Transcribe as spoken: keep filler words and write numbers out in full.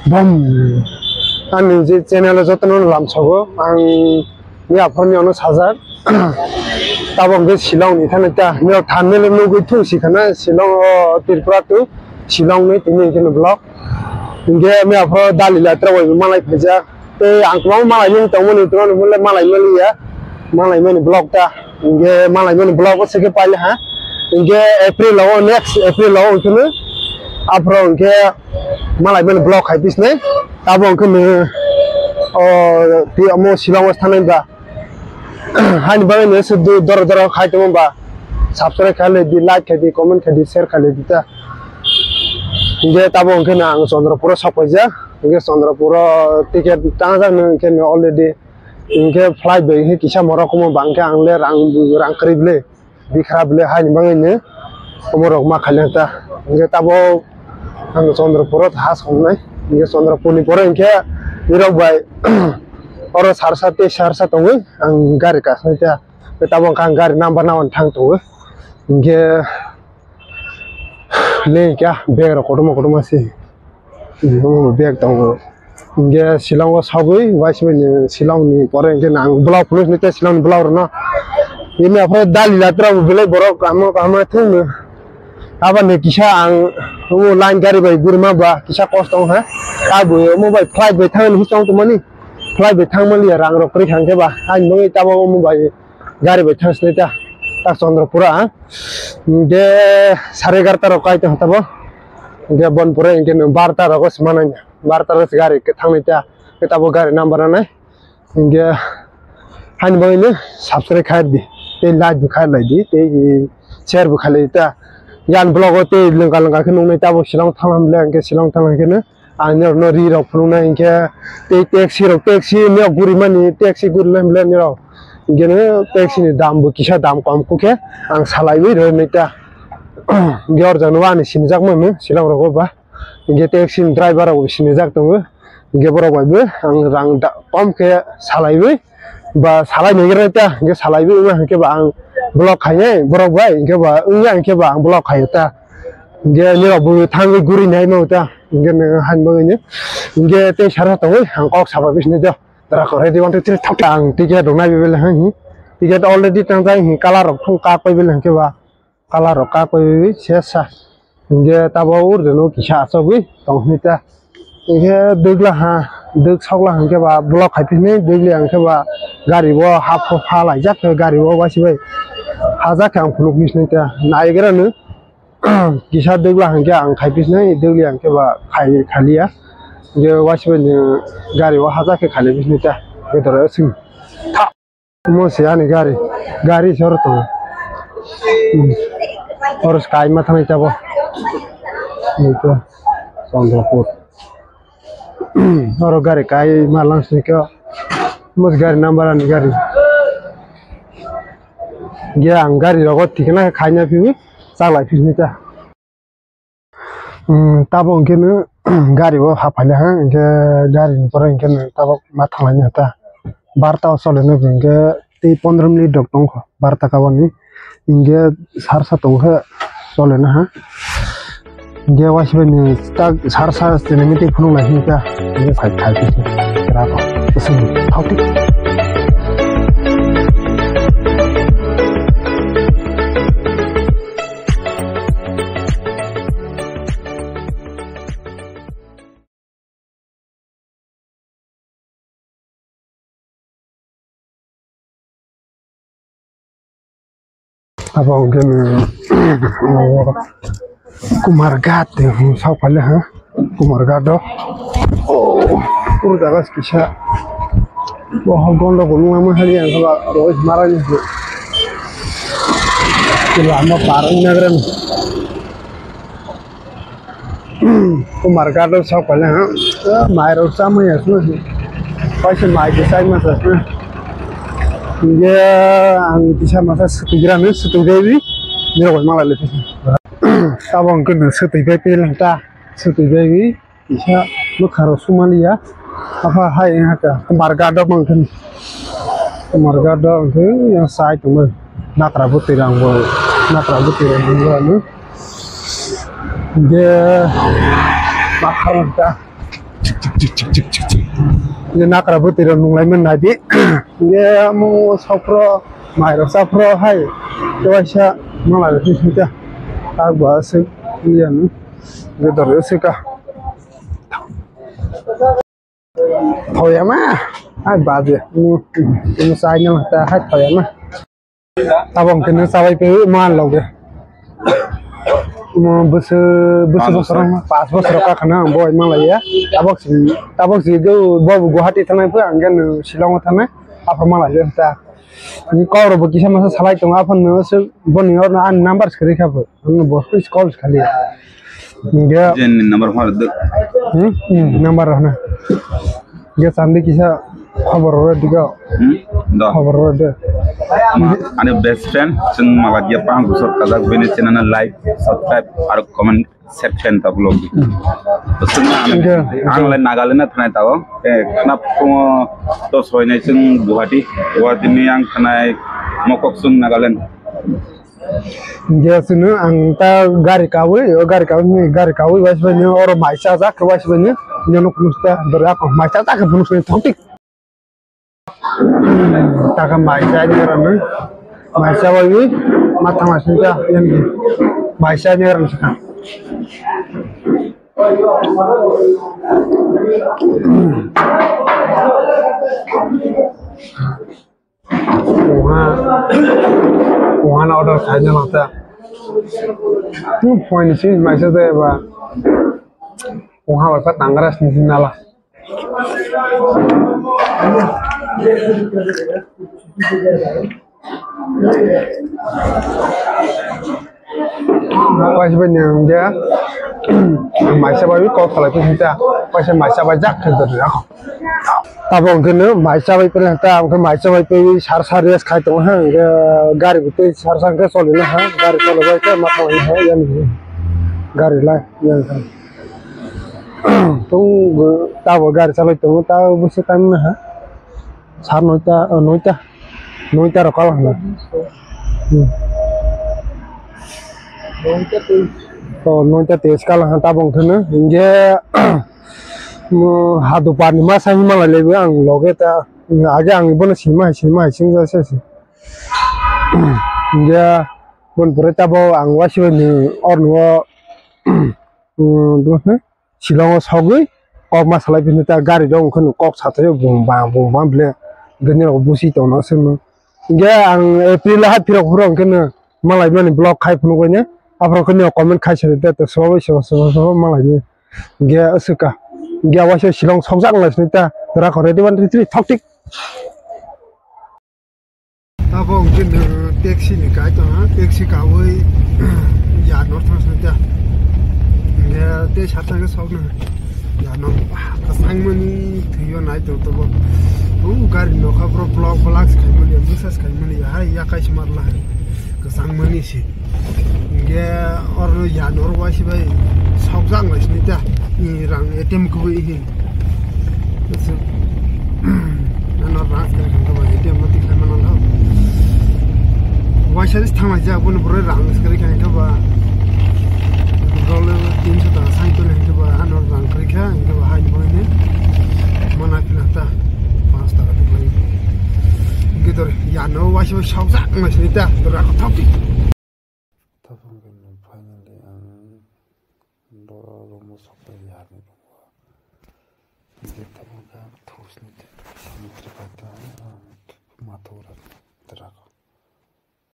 Bom. Ani je channel o jotono lamsogo, ang ni aphorni ono sajak. Tabok hwnkhe Shillong ni thani ta, ni thumbnail o nugwi thung si khana, Shillong o Tripura to Shillong ni tini hwnkhe ni vlog. Hwnkhe ni aphoro Dali Latra bai malai phaijak. Tei ang kwbangma malai mani tongmani, tongmani hwnle malai mani ya. Malai mani vlog ta. Hwnkhe malai mani vlog o se khe paile ha. Hwnkhe April o, next April o hwnkhe no. Aphoro hwnkhe malai mani vlog khai pisne. Abo hwnkhe no, o, ti amo Shillong o thanai ba. Haini bagwi no se du-, doro doro khai tongma ba. Subscribe khai le di, like khai di, comment khai di, share khai le di ta. Hwnkhe tabo hwnkhe no ang Chandrapur o sok paijak. Hwnkhe Chandrapur o ticket tangjak no hwnkhe no already. Hwnkhe flight bai hwnkhe kisa morok omo bangkhe ang le rang, rang kwrwi bwle, bikha bwle haini bagwi no omo rok ma khaileng ta. Hwnkhe tabo ang Chandrapur o ha songnai. Hwnkhe Chandrapur ni pore hwnkhe nirok bai oro sarsa tei sarsa tongwi ang gari kasnai ta. Tei tabo hwnkhe ang gari number nawan thang tongo. Hwnkhe le kya bag rok kotorma kotorma se. Omo bag tongo. Hwnkhe Shillong o sabwi, waisibani Shillong ni pore hwnkhe ang vlog phunuk ni tei Shillong ni vlog rwno. Ini aphro Dali Latra bo belai borok kaham kaham thwngno. Aboni kisa ang omo line gari bai gurima ba kisa kosto wngkha. Abo omo bai flight bai thangni hisong tongmani. Flight bai thangmani rang rok kwrwi kha hwnkhe ba. Ani bagwi tabok omo bai gari bai thang sinai ta, ta Chandrapura, ha? Hwnkhe sare egarota rok kai tong tabo. Hwnkhe bon pore hwnkhe no barota rogo se manai, barota rogo se gari khe thangnai ta, khe tabo gari number nanai. Hwnkhe haini bagwi no subscribe khai di, tei like bo khai lai di, tei share bo khai lai di ta. Yang vlog o tei lwngka lwngka khe nuknai tabo Shillong thanglam le, hwnkhe Shillong thanglam khe no. Ang norokno ri rok phunuknai hinkhe tei taxi rok, taxi ni guri mani, taxi guri lai mani norok. Hinkhe no taxi ni dam bo kisa dam kom khe ang salaiwi rw nai ta. Hinkhe o jaga no ani sinijak mano Shillong rogo ba. Hinkhe taxi ni driver rok bo sinijak tongo. Hinkhe borok bai bo ang rang da-, kom khe salaiwi ba salai nai ta, hinkhe salaiwi wngya hinkhe ba ang block khainai borok bai, hinkhe ba wngya hinkhe ba ang block khaio ta. Hinkhe nirok bo thangwi guri nai mano ta, hinkhe nang han bagwi ni. Hinkhe tei sara tongwi ang kok saba bisni do. Dara kore di one two three thok ang ticket rok nai bele han hi. Ticket already tang jai hi, color rok thung kak pai bele hinkhe ba. Color rok kak pai wi sesa. Hinkhe tabo ur jeno kisa achogwi tong hwnwi ta. Hinkhe dwgla ha, dwg sokla hinkhe ba block khai phini dwgli hinkhe ba gari bo ha pho pha laijak khe gari bo waisi bai hajak khe ang phunuk phi sini ta. Naigra no kisa dwgla hinkhe ang khai phi sini dwgli hinkhe ba khai khaliya. Hinkhe waisi bai ni gari bo hajak khe khali phi sini ta. Hinkhe doro sing. Omo se ani gari, gari se oro tongo. Hmm. Oro se kaima thangwi tabo. Nukho, Chandrapur. Oro gari kaima lang sini khe. Omo se gari number ani gari. Ge ang gari rogo tikna khaina phini chaklai phini ta. Hmm, tabok hwnkhe no gari o haphaile ha, hwnkhe gari ni pore hwnkhe no tabok ma thanglai nw ta. Barta o chole nw hwnkhe tei pondro minute rok tongkho, barta kabani. Hwnkhe sarsa tongkhe chole nw ha. Hwnkhe waisa bai ni tak sarsa chini meeting phunuk lai hwnkhe ta. Hwnkhe phai, phai, phai, phai, rako. Bwswk thok tik. Abo hwnkhe, Kumar Ghat de, hmm, sok paile ha, Kumar Ghat do. Oh, puro jaga kisa. Bo hok gondo bo nungma hali ang khala roi marani. Lama parang nagran. Kumar Ghat o sok paile ha. Mai rok chamai asno. Paisa mai de chai masa asno. Ye ang kisa masa sutui gra ni sutui debi. Ni rok mala le. Tabang kunu sutui be pe lengta. Sutui debi. Kisa bwkha rok sumaliya. Apa hai haka Kumar Ghat o mangkhen. Kumar Ghat o hwnkhe yang sai tongmani. Nakra bwtwi rang bo. Nakra bwtwi rang bo. Hwnkhe ma kharokta. Chik, chik, chik, chik, chik. Ye nakra bwtwi rok nung lai man nai di. Ye mo sopro, mai rok sapro hai. Kewaisa malai rok sita. Agba se, ye no. Ye dor se ka. Thoyama. Ai baje. Mo, mo sai na ta hai thoyama. Tabok hwnkhe nw chabai paiwi man loge. Omo bwswk, bwswk bosor, panch bosor ka khwna ang bo manlaiya. Tabok si, tabok si do bo Guwahati thangnai pha, ang khe nw Shillong o thangnai, aphano manlaiya ta. Ni kok rok bo kisa masa salai tongo, aphano nw swk boni orno ani number swkha rikha bo. Ang bo swk call swkha liya. Hingke Jen ni number phone rwdwk. Hmm? Hmm, number rok na. Hingke chandi kisa khobor rw diga. Hmm? Do. Khobor rw de. Ma, ani best friend, chwng mala dia pang kusok kajak bini channel na like, subscribe, aro comment, share khlai ta vlog. Hmm. To chwng na Hingke, ang lai Nagaland na thanai tao. Eh, khna phungo to soinai chwng Guwahati. Guwahati ni ang thanai Mokokchung Nagaland. Hingke chwngno ang ta gari kawi, o gari kawi, gari kawi, waisa bai nw oro mai chajak, waisa bai nw, nw nuk nuk ta, dora ko mai chajak, phunuk sini thoktik. Taka mai chai ni rano, mai chawi, ma thang ma sini ta, yang di, mai chai ni rano saka. Oha, oha na order khaina lata. Tu point si maisa de ba. Oha ba pa tangra si nala. Waisa bai nang dia. Maisa bai kok salai phi ta. Waisa maisa bai jak khe dor ya. Tabok hwnkhe nw mai chabai pele ta, hwnkhe mai chabai pele sar sar rest khai tongo ha, hwnkhe gari bo tei sar sar hwnkhe choli nw ha, gari choli bai khe ma thang ha, yani gari lai, yani kha. Tung bo tabok gari chalai tongo, ta bwswk time nw ha, sar noita, o noita, noita rok kal hwna. Hmm. O noita teis kal hwna tabok hwnkhe nw, hwnkhe Mo hadu parni masa hima lai laibo ang loge ta, age ang bono sima hai, sima hai, sima se se. Hingke bon pore tabo ang waisa bai ni orno, um, Shillong o sogwi kok ma salai phini ta gari rok wngkha kok sathai bum bam bum bam ble gani rok busi tongno aswkno. Hingke ang April o hai phirok phuru hingke no malai mani vlog khai phunuk bai ne. Aphuru khe nini comment khai sadi de, to sobo sobo sobo sobo malai ni. Hingke aswk ka. Hingke waisa Shillong sokjak wng lai sini ta. Rakho ready one two three thok tik. Abo hingke no taxi ni kai tong ha, taxi kawi ya north thang sini ta. Hingke te sat thang sok na. Ya no, ah, kwchangmani thwiyo nai tong tongo. O gari nokha bro vlog vlog se khaimani, message khaimani, hai ya kaisa marla hai. Kwchangmani se. Hingke oro ya noro waisa bai sokjak lai sini ta. I rang A T M kubui hi. Ano rang se khaimani ba A T M mati khaimani lo. Waisa ris thang lai jak bono bro rang se khaimani ba. Dole tinso taka sai tole hingke ba ano rang kwrwi kha, hingke ba hai ni bagwi ni mana phila ta panch taka tong lai. Hingke dor ya no waisa bai sokjak wng lai sini ta, dor ako thok di. Tabuk hingke finally ang doro room o sokpai ya ni room o. Hingke tabuk ang thok sini ta.